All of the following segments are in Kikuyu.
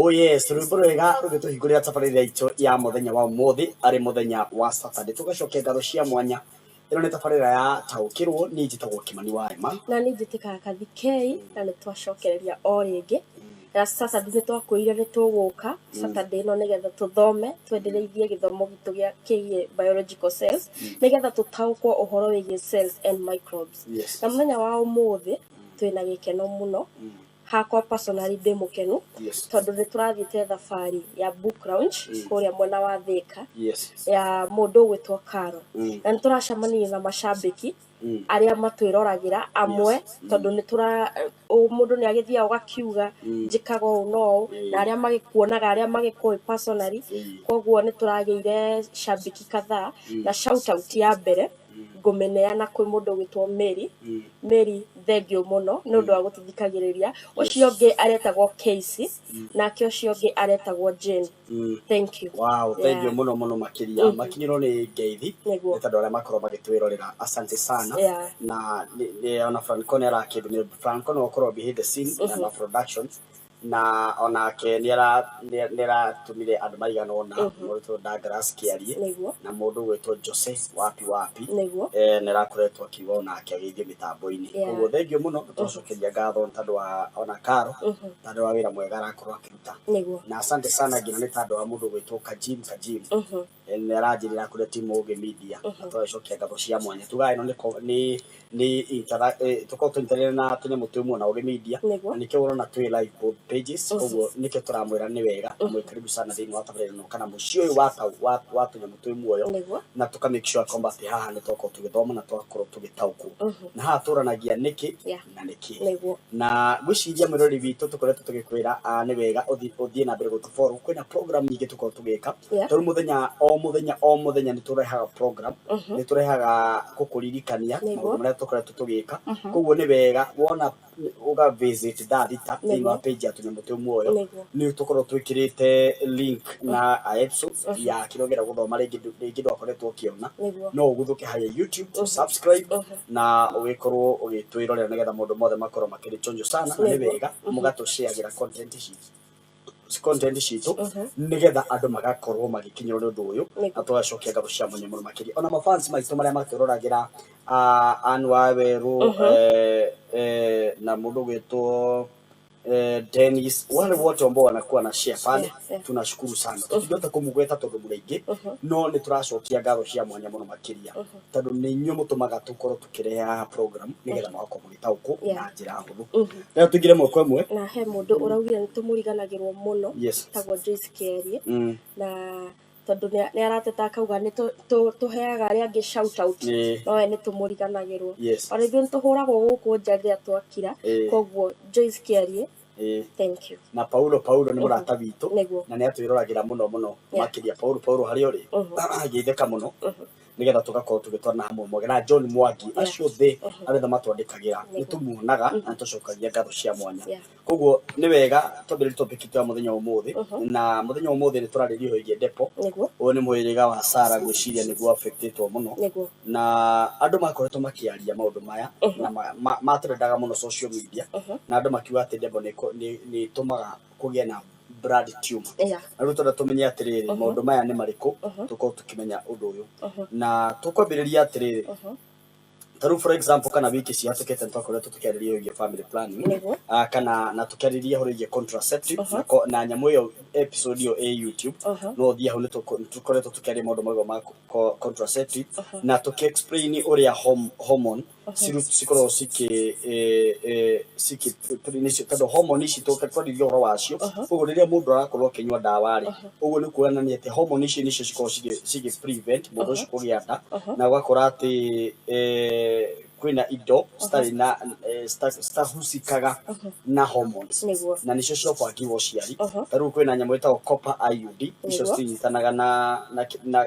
Oh yes, rwĩmbo rwega rũgĩtũhingũrĩra tabarĩra itũ ya mũthenya wa ũmũthĩ arĩ mũthenya wa Saturday. Tũgacokia ngatho cia mwanya. Ĩno nĩ tabarĩra ya Taũkĩrwo, niĩ njĩtagwo Kĩmani wa Emma. Na niĩ njĩtĩkaga Kathikei, na nĩ twacokereria o rĩngĩ. Na Saturday nĩ twakwĩrire nĩ tũgũka Saturday ĩno nĩgetha tũthome twendereithie gĩthomo gitũ gĩa kĩgiĩ biological cells, nĩgetha tũtaũkwo ũhoro wĩgiĩ cells and microbes. Na mũthenya wa ũmũthĩ twĩna gĩkeno mũno. Hakwa personally ndĩ mũkenu tondũ nĩ tũrathiĩte thabarĩ ya book launch kũrĩa mwena wa Thĩka ya mũndũ ũgwĩtwo Karo. Na nĩ tũracemanirie na macambĩki arĩa matwĩroragĩra amwe, tondũ nĩ tũra mũndũ nĩ agĩthiaga ũgakiuga njĩkaga ũũ na ũũ, na arĩa magĩkuonaga, arĩa magĩkũĩ personally. Koguo nĩ tũragĩire cambĩki kadhaa, na shout out ya mbere ngũmĩneana kwĩ mũndũ ũgwĩtwo Mary. Mary, thengiũ mũno nĩ ũndũ wa gũtũthikagĩrĩria. Ũcio ũngĩ aretagwo Casey, nake ũcio ũngĩ aretagwo Jane. Thank you. Wow, thank you mũno mũno makĩria. Makinyĩrwo nĩ ngeithi nĩ tondũ arĩa makorwo magĩtwĩrorera, asante sana. Na ona Franco nĩ arakĩndũmĩra. Franco no ũkorwo behind the scene na productions, na onake nĩ aratũmire andũ maigana ũna, mũndũ Douglas Kĩarie na mũndũ ũgwĩtwo Jose Wapi Wapi. Nĩ arakoretwo akiuga onake agĩithio mĩtambo-inĩ. Koguo thengiũ mũno, tũracokeria ngatho nĩ tondũ wa ona Karo, tondũ wa wĩra mwega arakorwo akĩruta. Na asante sana nginya nĩ tondũ wa mũndũ ũgwĩtwo Kajim Kajim. Nĩ aranjĩrĩra kũrĩa Team Ũgĩ Media, na tũgacokia ngatho cia mwanya. Tugaga ĩno nĩ tũkorwo tũnyitanĩire na tũnyamũ twĩ muo na Ũgĩ Media. Na nĩkĩo ũrona twĩ live both pages. Koguo nĩkĩo tũramwĩra nĩ wega na mwĩ karibu sana thĩinĩ wa tabarĩra ĩno kana mũciĩ ũyũ wa tũnyamũ twĩ muoyo. Na tũka make sure kwamba atĩ haha nĩ twakorwo tũgĩthoma na twakorwo tũgĩtaũkwo, na haha tũranagia nĩkĩ na nĩkĩ. Na ngwĩciria mwĩroreri witũ, tũkoretwo tũgĩkwĩra nĩ wega ũthiĩ na mbere gũtũfollow. Kwĩna program nyingĩ tũkorwo tũgĩka. Tondũ mũthenya o mũthenya o mũthenya nĩ tũrehaga program, nĩ tũrehaga gũkũririkania maũndũ marĩa tũkoretwo tũgĩka. Koguo nĩ wega wona ũga visit 6:00 thĩinĩ wa page ya tũnyamũ twĩ muoyo. Nĩ tũkorwo twĩkĩrĩte link na a episode ya kĩrĩa ũngĩenda gũthoma rĩngĩ, rĩngĩ ndwakoretwo ũkĩona. No ũguthũke harĩa YouTube, subscribe na ũgĩkorwo ũgĩtwĩrorera, nĩgetha maũndũ mothe makorwo makĩrĩ chonjo sana. Na nĩ wega mũgatũshareagĩra content citũ nĩgetha andũ magakorwo magĩkinyĩrwo nĩ ũndũ ũyũ. Na tũgacokia ngatho cia mwanya mũno makĩria ona mafans maitũ marĩa matwĩroragĩra, Ann wa Werũ, na mũndũ ũgwĩtwo Dennis, wale wote ambao wanakuwa na share pale. Tunashukuru sana. Tũtingĩhota kũmũgweta tondũ mũrĩ aingĩ, no nĩ tũracokia ngatho cia mwanya mũno makĩria, tondũ nĩ inyuĩ mũtũmaga tũkorwo tũkĩrehe haha program nĩgetha mũgakorwo mũgĩtaũkwo na njĩra hũthũ. Rĩu tũingĩre mwaka ĩmwe. Na he mũndũ ũraugire nĩ tũmũriganagĩrwo mũno, tagwo Joyce Kĩerie, na tondũ nĩ arateta akauga nĩ tũheaga arĩa angĩ shout out, no we nĩ tũmũriganagĩrwo. Ona ithuĩ nĩ tũhũragwo gũkũ nja rĩrĩa twakira. Koguo Joyce Kĩarie, thank you. Na Paulo nĩ mũrata witũ na nĩ atwĩroragĩra mũno mũno makĩria. Paulo, harĩa ũrĩ, geithĩka mũno, nĩgetha tũgakorwo tũgĩtwarana hamwe mwega na John Mwangi, acio othe arĩa matwandĩkagĩra, nĩ tũmuonaga na nĩ tũcokagia ngatho cia mwanya. Koguo nĩ wega twambĩrĩrie topic itũ ya mũthenya wa ũmũthĩ. Na mũthenya wa ũmũthĩ nĩ tũrarĩria ũhoro wĩgiĩ depo. Ũyũ nĩ mũhĩrĩga wa Sara, ngwĩciria nĩguo affectĩtwo mũno. Na andũ makoretwo makĩaria maũndũ maya na matrendaga mũno social media, na andũ makiuga atĩ depo nĩ ĩtũmaga kũgĩe na blood tumor. Na rĩu twenda tũmenye atĩrĩrĩ, maũndũ maya nĩ marĩkũ, tũkorwo tũkĩmenya ũndũ ũyũ. Na tũkwambĩrĩria atĩrĩrĩ, ta rĩu for example, kana wiki cihatũkĩte nĩ twakoretwo tũkĩarĩria wĩgiĩ family planning. Kana na tũkĩarĩria ũhoro wĩgiĩ contraceptive, na nyamũ ĩyo, episode ĩyo ĩ YouTube. No ũthiĩ hau, nĩ tũkoretwo tũkĩaria maũndũ macio ma contraceptive na tũkĩ explain ũrĩa hormone cikoragwo cikĩ nĩcio, tondũ hormone ici twaririe ũhoro wacio. Ũguo rĩrĩa mũndũ arakorwo akĩnyua ndawa rĩ, ũguo nĩ kuonania atĩ hormone ici nĩcio cikoragwo cigĩ prevent mũndũ ũcio kũgĩa nda, na ũgakora atĩ kwĩna indo citarĩ na citahusikaga na hormones na nĩcio cia ũbangi wa ũciari. Ta rĩu kwĩna nyamũ ĩtagwo copper IUD, icio citinyitanaga na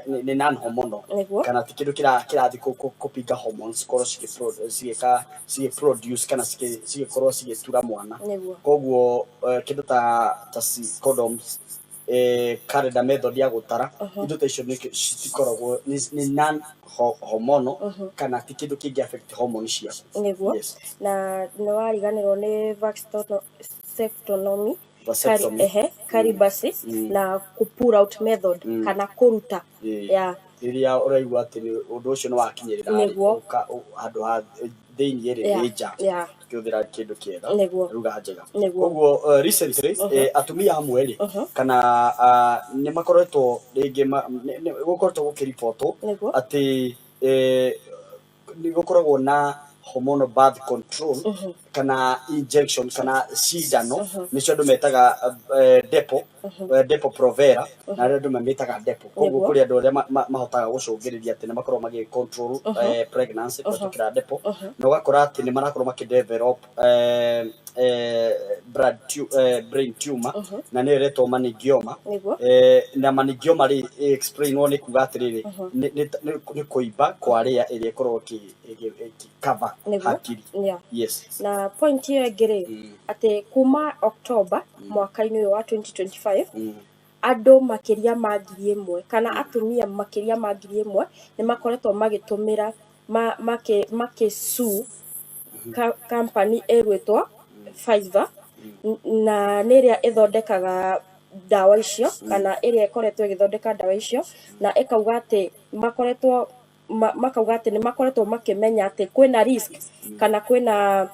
nĩ non hormonal kana ti kĩndũ kĩrathiĩ kũpinga hormones cikorwo cigĩka cigĩ produce kana cigĩkorwo cigĩtura mwana. Koguo kĩndũ ta condoms, calendar method ya gũtara, indo ta icio citikoragwo nĩ non hormonal kana ti kĩndũ kĩngĩ affect hormone ciaku. Na nĩ wariganĩrwo nĩ vasectomy. Vasectomy. Ehe, celibacy na ku pull out method kana kũruta. Yeah. Rĩrĩa ũraigua atĩ ũndũ ũcio nĩ wakinyĩrĩra rĩ, handũ ha thĩiniĩ rĩ, nĩ nja, ũkĩhũthĩra kĩndũ kĩega, ruga njega. Koguo recently atumia amwe rĩ, kana nĩ makoretwo rĩngĩ gũkoretwo gũkĩribotwo atĩ nĩ gũkoragwo na hormonal birth control kana injection kana cindano, nĩcio andũ metaga depo, depo provera, na arĩa andũ mamĩtaga depo. Koguo kũrĩ andũ arĩa mahotaga gũcũngĩrĩria atĩ nĩ makoragwo magĩ control pregnancy kũhetũkĩra depo, na ũgakora atĩ nĩ marakorwo makĩ develop brain tumor, na nĩyo ĩretwo meningioma. Na meningioma rĩ, explainwo nĩ kuga atĩrĩrĩ, nĩ kũimba kwa ria ĩrĩa ĩkoragwo ĩgĩcover hakiri. Yes. Na point ĩyo ĩngĩ rĩ, atĩ kuma October mwaka-inĩ ũyũ wa 2025, andũ makĩria ma 1,000 kana atumia makĩria ma 1,000 nĩ makoretwo magĩtũmĩra makĩ sue company ĩgwĩtwo Pfizer, na nĩ ĩrĩa ĩthondekaga ndawa icio, kana ĩrĩa ĩkoretwo ĩgĩthondeka ndawa icio, na ĩkauga atĩ makoretwo makauga atĩ nĩ makoretwo makĩmenya atĩ kwĩna risk, kana kwĩna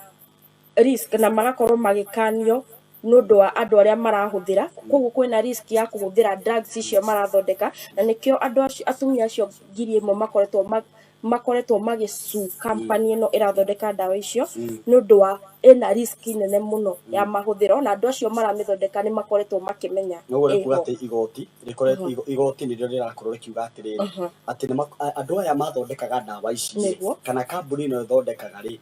risk, na magakorwo magĩkanio nĩ ũndũ wa andũ arĩa marahũthĩra. Koguo kwĩna risk ya kũhũthĩra drugs icio marathondeka, na nĩkĩo andũ acio, atumia acio 1,000 makoretwo magĩsue company ĩno ĩrathondeka ndawa icio, nĩ ũndũ wa ĩna risk nene mũno ya mahũthĩro, na andũ acio maramĩthondeka nĩ makoretwo makĩmenya Noguo nĩ kuga ĩho. Atĩ igoti rĩkoretwo, igoti nĩrĩo rĩrakorwo rĩkiuga atĩrĩrĩ, atĩ andũ aya mathondekaga ndawa ici rĩ, kana kambuni ĩno ĩthondekaga rĩ,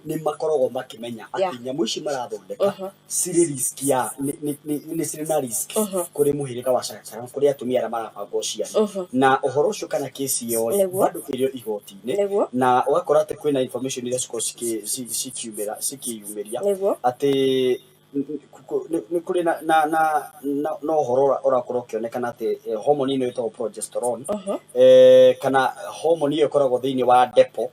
nĩ makoragwo makĩmenya atĩ nyamũ ici marathondeka cirĩ risk ya nĩ cirĩ na risk kũrĩ mũhĩrĩga wa Chakacha, kũrĩ atumia arĩa marabanga ũciari. Na ũhoro ũcio kana kesi ĩyo rĩ, bado ĩrĩ igoti-inĩ, na ũgakora atĩ kwĩna information iria cikoragwo cikiumĩra cikĩyumĩria atĩ nĩ kũrĩ na ũhoro ũrakorwo ũkĩonekana atĩ hormone ĩno ĩtagwo progesterone, kana hormone ĩyo ĩkoragwo thĩinĩ wa depo,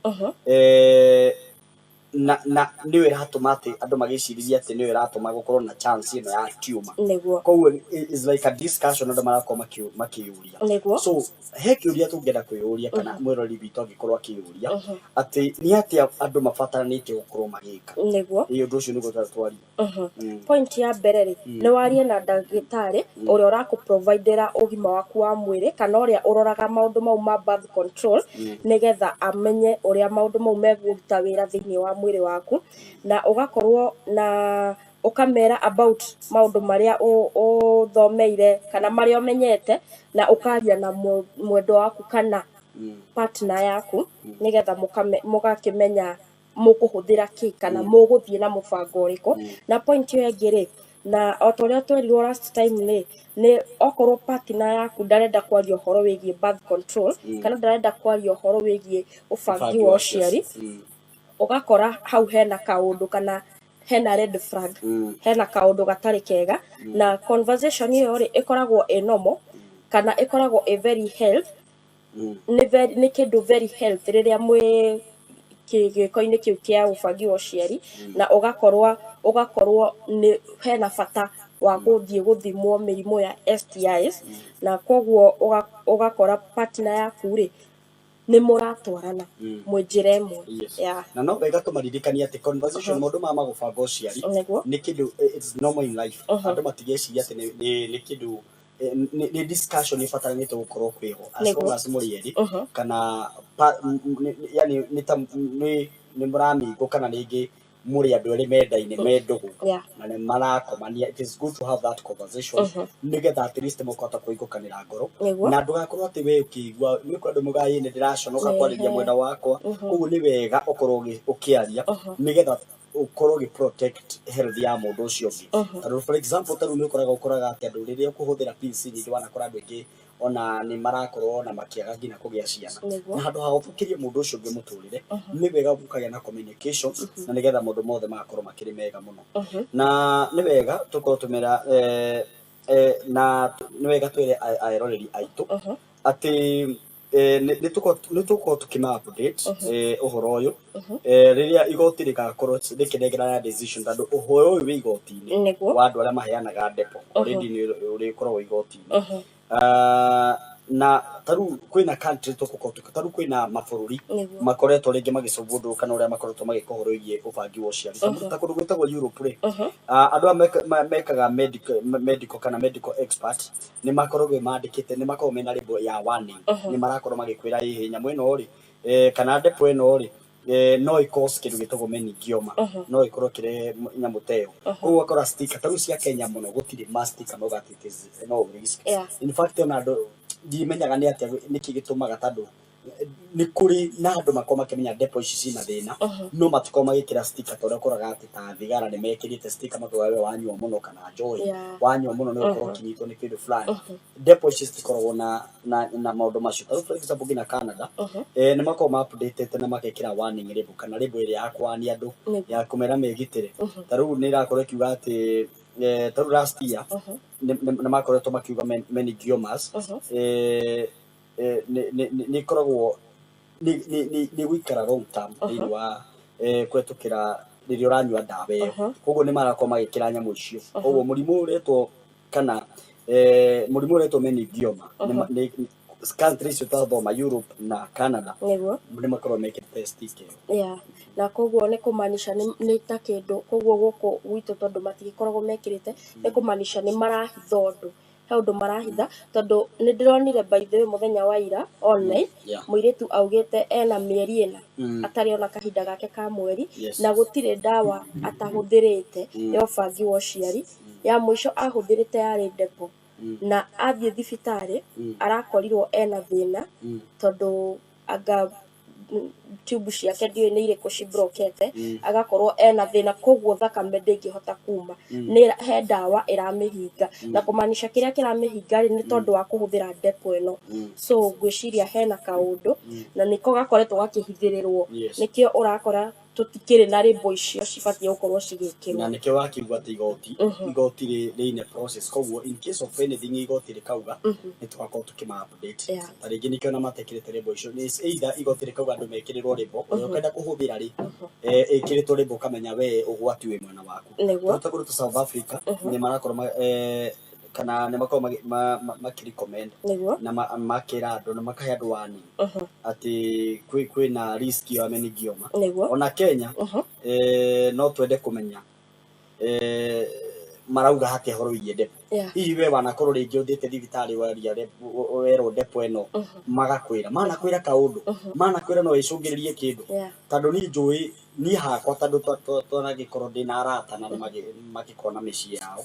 na nĩyo ĩratũma atĩ andũ magĩciririe atĩ nĩyo ĩratũma gũkorwo na chance ĩno ya tumor. Koguo is like a discussion andũ marakorwo makĩyũria. So he kĩũria tũngĩenda kwĩyũria, kana mwĩrori witũ angĩkorwo akĩyũria, atĩ nĩ atĩa andũ mabataranĩtie gũkorwo magĩka. Ĩ, ũndũ ũcio nĩguo twaria. Point ya mbere rĩ, nĩ warie na ndagĩtarĩ ũrĩa ũrakũprovidera ũgima waku wa mwĩrĩ, kana ũrĩa ũroraga maũndũ mau ma birth control, nĩgetha amenye ũrĩa maũndũ mau megũruta wĩra thĩinĩ wa mwĩrĩ waku, na ũgakorwo na ũkamera about maũndũ marĩa ũthomeire kana marĩa ũmenyete, na ũkaria na mwendwa waku kana partner yaku, nĩgetha mũgakĩmenya mũkũhũthĩra kĩ kana mũgũthiĩ na mũbango ũrĩkũ. Na point ĩyo ĩngĩ rĩ, na o ta ũrĩa twerirwo last time rĩ, nĩ okorwo partner yaku ndarenda kwaria ũhoro wĩgiĩ birth control, kana ndarenda kwaria ũhoro wĩgiĩ ũbangi wa ũciari, ũgakora hau hena kaũndũ kana hena red flag, hena kaũndũ gatarĩ kega. Na conversation ĩyo rĩ, ĩkoragwo ĩ normal, kana ĩkoragwo ĩ very health, nĩ kĩndũ very health rĩrĩa mwĩ gĩko-inĩ kĩu kĩa ũbangi wa ũciari, na ũgakorwo nĩ hena bata wa gũthiĩ gũthimwo mĩrimũ ya STIs. Na koguo ũgakora partner yaku rĩ, nĩ mũratwarana mwĩ njĩra ĩmwe. Na no wega tũmaririkanie atĩ conversation, maũndũ maya ma gũbanga ũciari, nĩ kĩndũ it's normal in life. Andũ matigeciria atĩ nĩ kĩndũ nĩ discussion ĩbataranĩte gũkorwo kwĩho as long as mũrĩ erĩ, kana yani nĩ ta nĩ mũramingũ, kana rĩngĩ mũrĩ andũ erĩ mendaine me ndũgũ na nĩ marakomania. It is good to have that conversation, nĩgetha at least mũkahota kũhingũkanĩra ngoro, na ndũgakorwo atĩ we ũkĩigua nĩ kũrĩ andũ mugaga, "Ĩ, nĩ ndĩraconoka kwarĩria mwenda wakwa." Koguo nĩ wega ũkorwo ũkĩaria, nĩgetha ũkorwo ũgĩ protect health ya mũndũ ũcio ũngĩ. Tondũ for example, ta rĩu nĩ ũkoraga atĩ andũ rĩrĩa ũkũhũthĩra pills nyingĩ, wanakora andũ aingĩ ona nĩ marakorwo ona makĩaga nginya kũgĩa ciana. Na handũ ha gũthũkĩrie mũndũ ũcio ũngĩ mũtũrĩre, nĩ wega gũkagĩa na communication, na nĩgetha maũndũ mothe magakorwo makĩrĩ mega mũno. Na nĩ wega tũkorwo tũmera na nĩ wega twĩre aeroreri aitũ atĩ Nĩ tũkorwo tũkĩma update ũhoro ũyũ rĩrĩa igoti rĩgakorwo rĩkĩnengerana decision, tondũ ũhoro ũyũ wĩ igoti-inĩ wa andũ arĩa maheanaga depo already nĩ ũrĩkoragwo igoti-inĩ. Ah, na tarĩu kwĩna country tũgũkorwo tarĩu kwĩna mabũrũri makoretwo rĩngĩ magĩcũbwo ũndũ kana ũrĩa makoretwo magĩka ũhoro wĩgiĩ ũbangi wa ũciari. Ta kũndũ gwĩtagwo Europe rĩ, andũ aya mekaga medical kana medical expert nĩ makoragwo mandĩkĩte, nĩ makoragwo mena label ya warning, nĩ marakorwo magĩkwĩra ĩhĩ nyamũ ĩno rĩ, kana depo ĩno rĩ, no ĩ-cause kĩndũ gĩtagwo meningioma, no ĩkorwo ĩkĩrehe nyamũ ta ĩyo. Koguo ũgakora sticker tarĩu cia Kenya mũno gũtirĩ ma sticker mauga atĩ it is no risk. In fact, ona andũ ndimenyaga nĩ atĩa nĩkĩ gĩtũmaga, tondũ nĩ kũrĩ na andũ makoragwo makĩmenya depo ici cina thĩna, no matikoragwo magĩkĩra sticker ta ũrĩa ũkoraga atĩ ta thigara nĩ mekĩrĩte sticker makauga we wanyua mũno kana njohi wanyua mũno nĩ ũkorwo ũkĩnyitwo nĩ kĩndũ fulani. Depo ici citikoragwo na maũndũ macio. Tarĩu for example nginya Canada nĩ makoragwo ma updatĩte na magekĩra warning label kana label ĩrĩa ya kwania andũ ya kũmera megitĩre. Tarĩu nĩ ĩrakorwo ĩkiuga atĩ tarĩu last year nĩ makoretwo makiuga meningiomas nĩ ĩkoragwo nĩ gũikara long term thĩinĩ wa kũhetũkĩra rĩrĩa ũranyua ndawa ĩyo. Koguo nĩ marakorwo magĩkĩra nyamũ icio. Koguo mũrimũ ũretwo kana mũrimũ ũretwo meningioma nĩ country icio twathoma, Europe na Canada, nĩ makoragwo mekĩrĩte sticker ĩyo. Yeah. Na koguo nĩ kũmaanisha nĩ ta kĩndũ koguo gũkũ gwitũ tondũ matigĩkoragwo mekĩrĩte, nĩ kũmaanisha nĩ marahitha ũndũ, he ũndũ marahitha, tondũ nĩ ndĩronire by the way mũthenya wa ira online mũirĩtu augĩte ena mĩeri 4 atarĩ ona kahinda gake ka mweri na gũtirĩ ndawa atahũthĩrĩte ya ũbangi wa ũciari. Ya mũico ahũthĩrĩte yarĩ depo, na athiĩ thibitarĩ arakorirwo ena thĩna tondũ anga tube ciake ndiũĩ nĩ irĩkũ cibrokete, agakorwo ena thĩna, koguo thakame ndĩngĩhota kuma, nĩ he ndawa ĩramĩhinga, na kũmaanisha kĩrĩa kĩramĩhinga rĩ, nĩ tondũ wa kũhũthĩra depo ĩno. So ngwĩciria hena kaũndũ na nĩko gakoretwo gakĩhithĩrĩrwo. Nĩkĩo ũrakora tũtikĩrĩ na rĩmbo icio cibatiĩ gũkorwo cigĩkĩrwo. Na nĩkĩo wakiuga atĩ igoti rĩ in a process, koguo in case of anything igoti rĩkauga nĩ tũgakorwo tũkĩma update. Ta rĩngĩ nĩkĩo na matekĩrĩte rĩmbo icio, nĩ either igoti rĩkauga andũ mekĩrĩrwo rĩmbo, ũrĩa ũkenda kũhũthĩra rĩ, ĩkĩrĩtwo rĩmbo ũkamenya we ũgwati wĩ mwena waku. Ta kũndũ ta South Africa nĩ marakorwo kana nĩ makoragwo makĩ-recommend na makĩra andũ na makahe andũ warning atĩ kwĩna risk ya meningioma. Ona Kenya no twende kũmenya marauga atĩa ũhoro wĩgiĩ depo. Hihi we wanakorwo rĩngĩ ũthiĩte thibitarĩ waria werwo depo ĩno, magakwĩra manakwĩra kaũndũ manakwĩra no ĩcũngĩrĩrie kĩndũ? Tondũ niĩ njũĩ niĩ hakwa, tondũ twanagĩkorwo ndĩna arata na nĩ magĩkorwo na mĩciĩ yao,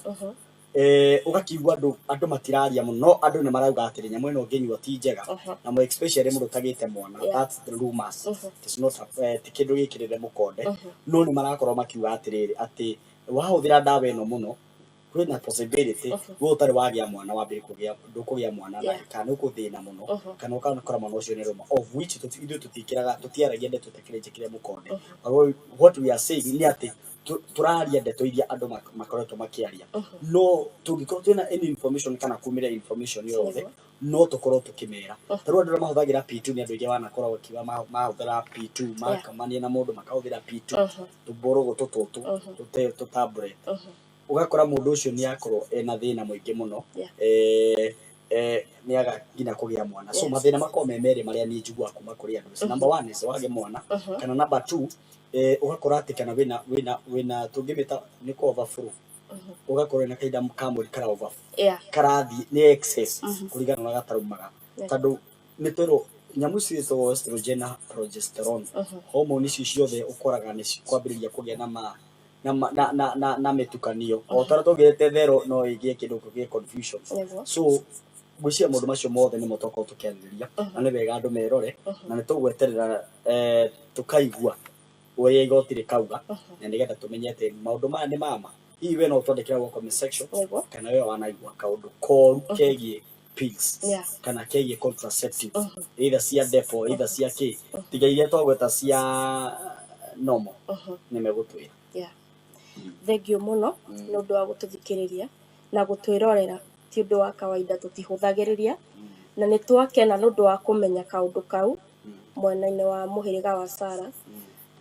ũgakiigua andũ matiraria mũno, no andũ nĩ marauga atĩrĩ nyamũ ĩno ũngĩnyua ti njega, na mo especially mũndũ ũtagĩte mwana. That's the rumors. It is not ti kĩndũ gĩkĩrĩre mũkonde, no nĩ marakorwo makiuga atĩrĩrĩ atĩ wahũthĩra ndawa ĩno mũno kwĩna possibility we ũtarĩ wagĩa mwana wambie kũgĩa, ndũkũgĩa mwana na kana nĩ ũkũthĩna mũno kana ũgakora mwana ũcio nĩ rũma, of which ithuĩ tũtikĩraga, tũtiaragia ndeto ĩtakĩrĩ njĩkĩre mũkonde. But what we are saying nĩ atĩ tũraria ndeto iria andũ makoretwo makĩaria, no tũngĩkorwo twĩna any information kana kumĩra information yothe no tũkorwo tũkĩmera. Ta rĩu andũ arĩa mahũthagĩra P2, nĩ andũ aingĩ wanakorwo wakiuga mahũthĩra P2, makamania na mũndũ makahũthĩra P2, tũmbũrũgũ tũtũ tũ tablet, ũgakora mũndũ ũcio nĩ akorwo ena thĩna mũingĩ mũno, nĩ aga nginya kũgĩa mwana. So mathĩna makoragwo me merĩ marĩa niĩ njiguaga kuma kũrĩ andũ. Number one is wage mwana, kana number two ũgakora atĩ kana wĩna tũngĩmĩta nĩ kũ overflow, ũgakorwo wĩna kahinda ka mweri kara overflow karathiĩ nĩ excess kũringana na gataraumaga, tondũ nĩ twerwo nyamũ ici ciĩtagwo estrogen na progesterone, hormone ici ciothe ũkoraga nĩ cikwambĩrĩria kũgĩa na ma na ma- na na na, na mĩtukanio o ta ũrĩa twaugĩte thero no ĩgĩe kĩndũ kĩgĩe confusion. So ngwĩciria maũndũ macio mothe nĩmo twakorwo tũkĩarĩrĩria, na nĩ wega andũ merore, na nĩ tũgweterera tũkaigua ũrĩa igoti rĩkauga, na nĩgetha tũmenye atĩ maũndũ maya nĩ mama. Hihi we no ũtwandĩkĩre gwa comment section kana we wanaigua kaũndũ koru kegiĩ pills kana kegiĩ contraceptive, either cia depo, either cia kĩ, tiga iria twagweta cia normal, nĩ megũtwĩra. Yeah. Thengiũ mũno nĩ ũndũ wa gũtũthikĩrĩria na gũtwĩrorera. Ti ũndũ wa kawaida, tũtihũthagĩrĩria. Na nĩ twakena nĩ ũndũ wa kũmenya kaũndũ kau mwena-inĩ wa mũhĩrĩga wa Sara,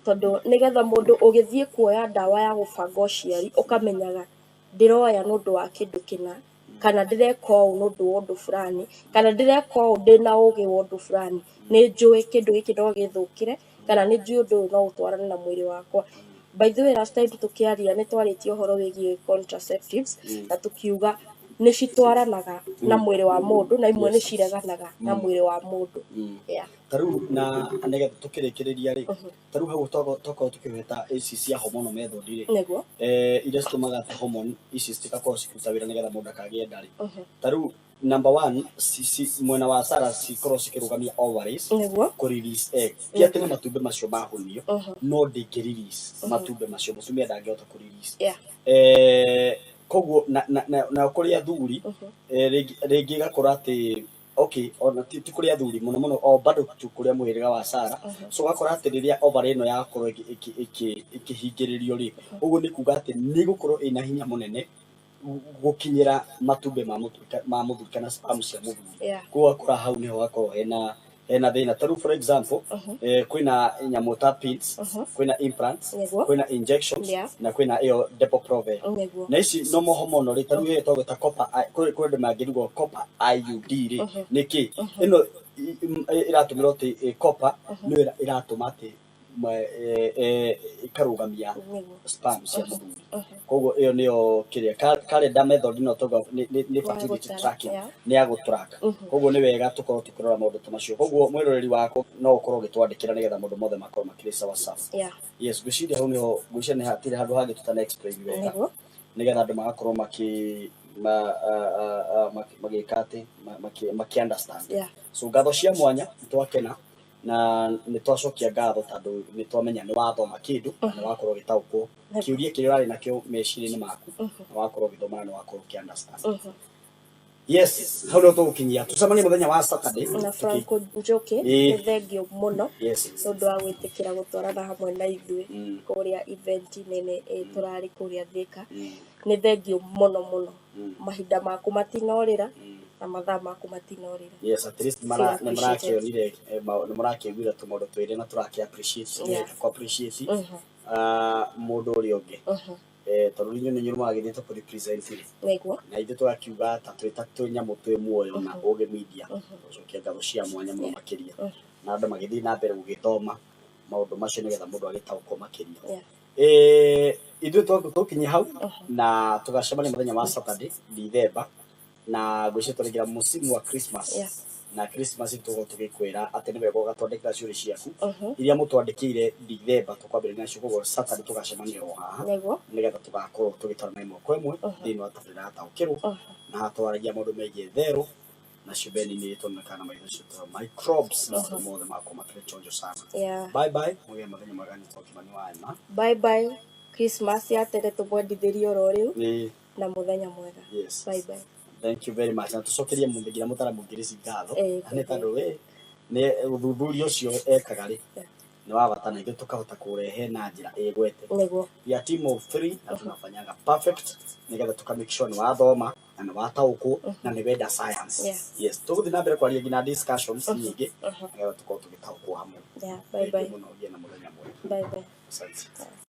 tondũ nĩgetha mũndũ ũgĩthiĩ kuoya ndawa ya gũbanga ũciari ũkamenyaga ndĩroya nĩ ũndũ wa kĩndũ kĩna, kana ndĩreka ũũ nĩ ũndũ wa ũndũ fulani, kana ndĩreka ũũ ndĩna ũgĩ wa ũndũ fulani, nĩ njũĩ kĩndũ gĩkĩ no gĩthũkĩre, kana nĩ njũĩ ũndũ ũyũ no ũtwarane na mwĩrĩ wakwa. By the way, last time tũkĩaria nĩ twarĩtie ũhoro wĩgiĩ contraceptives, na tũkiuga nĩ citwaranaga na mwĩrĩ wa mũndũ na imwe nĩ cireganaga na mwĩrĩ wa mũndũ. Yeah. Ta rĩu na nĩgetha tũkĩrĩkĩrĩria rĩ, ta rĩu hau tokorwo tũkĩgweta ici cia hormonal method rĩ, iria citũmaga atĩ hormone ici citigakorwo cikĩruta wĩra nĩgetha mũndũ akagĩa nda rĩ, ta rĩu number one, mwena wa Sara cikorwo cikĩrũgamia ovaries kũ release egg. Ti atĩ nĩ matumbĩ macio mahũnio, no ndĩngĩ release matumbĩ macio, mũtumia ndangĩhota kũ release. Koguo na kũrĩ athuri, rĩngĩ ĩgakora atĩ okay, ona ti kũrĩ athuri mũno mũno, o bado tu kũrĩa mũhĩrĩga wa Sara. So ũgakora atĩ rĩrĩa ovary ĩno yakorwo ĩkĩhingĩrĩrio rĩ, ũguo nĩ kuga atĩ nĩ ĩgũkorwo ĩna hinya mũnene gũkinyĩra matumbĩ ma mũthuri kana sperm cia mũthuri. Koguo ũgakora hau nĩho hakorwo hena thĩna. Ta rĩu for example, kwĩna nyamũ ta pills, kwĩna implants, kwĩna injections, na kwĩna ĩyo Depo-Provera. Na ici no hormonal rĩ, ta rĩu ĩyo twagwĩta copper, kwĩ andũ mangĩrigwo copper IUD rĩ nĩkĩ ĩno ĩratũmĩrwo atĩ copper nĩyo ĩratũma atĩ ĩkarũgamia sperm cia mũthuri. Koguo ĩyo nĩyo kĩrĩa calendar method ĩno tauga nĩ fertility tracking, nĩ ya gũ-track. Koguo nĩ wega tũkorwo tũkĩrora maũndũ ta macio. Koguo mwĩroreri wakwa no ũkorwo ũgĩtwandĩkĩra nĩgetha maũndũ mothe makorwo makĩrĩ sawa sawa. Yes, ngwĩciria hau nĩho, ngwĩciria nĩ hatirĩ handũ hangĩ tũtana explain wega, nĩgetha andũ magakorwo makĩ magĩka atĩ makĩ understand. So ngatho cia mwanya, nĩ twakena na nĩ twacokia ngatho tondũ nĩ twamenya nĩ wathoma kĩndũ na nĩ wakorwo ũgĩtaũkwo kĩũria kĩrĩa ũrarĩ nakĩo meciria-inĩ maku, na wakorwo ũgĩthoma na nĩ wakorwo ũkĩ understand. Yes, hau nĩho tũgũkinyia. Tũcemanie mũthenya wa Saturday. Na Franco Njoki, nĩ thengio mũno Yes. nĩ ũndũ wa gwĩtĩkĩra gũtwarana hamwe na ithuĩ kũrĩa event nene tũrarĩ kũrĩa Thika. Nĩ thengio mũno mũno. Mahinda maku matinorĩra na mathaa maku matinorĩra. Yes, at least mara nĩ mũrakĩonire, nĩ mũrakĩiguire tũmaũndũ twĩrĩ na tũrakĩ appreciate, kũ appreciate mũndũ ũrĩa ũngĩ, tondũ inyuĩ nĩ inyuĩ mũragĩthiĩte kũ represent rĩ, na ithuĩ tũgakiuga ta twĩ ta twĩ nyamũ twĩ muoyo na Ũgĩ Media. Tũcokia ngatho cia mwanya mũno makĩria, na andũ magĩthiĩ na mbere gũgĩthoma maũndũ macio nĩgetha mũndũ agĩtaũkwo makĩria. Ithuĩ tũkinye hau na tũgacemania mũthenya wa Saturday December, na ngwĩciria tũraingĩra musimu wa Christmas. Na Christmas tũgũkorwo tũgĩkwĩra atĩ nĩ wega ũgatwandĩkĩra ciũria ciaku iria mũtwandĩkĩire December, tũkwambĩrĩria nacio. Koguo Saturday tũgacemania o haha nĩgetha tũgakorwo tũgĩtwarana ĩmwe kwa ĩmwe thĩinĩ wa tabarĩra ya Taũkĩrwo, na haha twaragia maũndũ megiĩ therũ na ciũmbe nini iria tuonekaga na maitho ciĩtagwo microbes, na maũndũ mothe magakorwo makĩrĩ chonjo sana. Bye bye, mũgĩe mũthenya mwega. Nĩ Kimani wa Emma. Bye bye. Christmas ya tene tũmwendithĩrie oro rĩu na mũthenya mwega. Yes. Bye bye. Thank you very much, na tũcokerie nginya mũtaramu Ngirisi ngatho, na nĩ tondũ we nĩ ũthuthuria ũcio ekaga rĩ nĩ wa bata na ithuĩ tũkahota kũrehe na njĩra ĩgwete. We are team of three na tunafanyaga perfect nĩgetha tuka make sure nĩ wathoma na nĩ wataũkwo na nĩ wenda science. Yes, tũgũthiĩ na mbere kwaria nginya discussions nyingĩ nĩgetha tũkorwo tũgĩtaũkwo hamwe. Yeah. Bye Thank you bye. mũno, ũgĩe na mũthenya mwega. Bye bye. Asante. Yeah.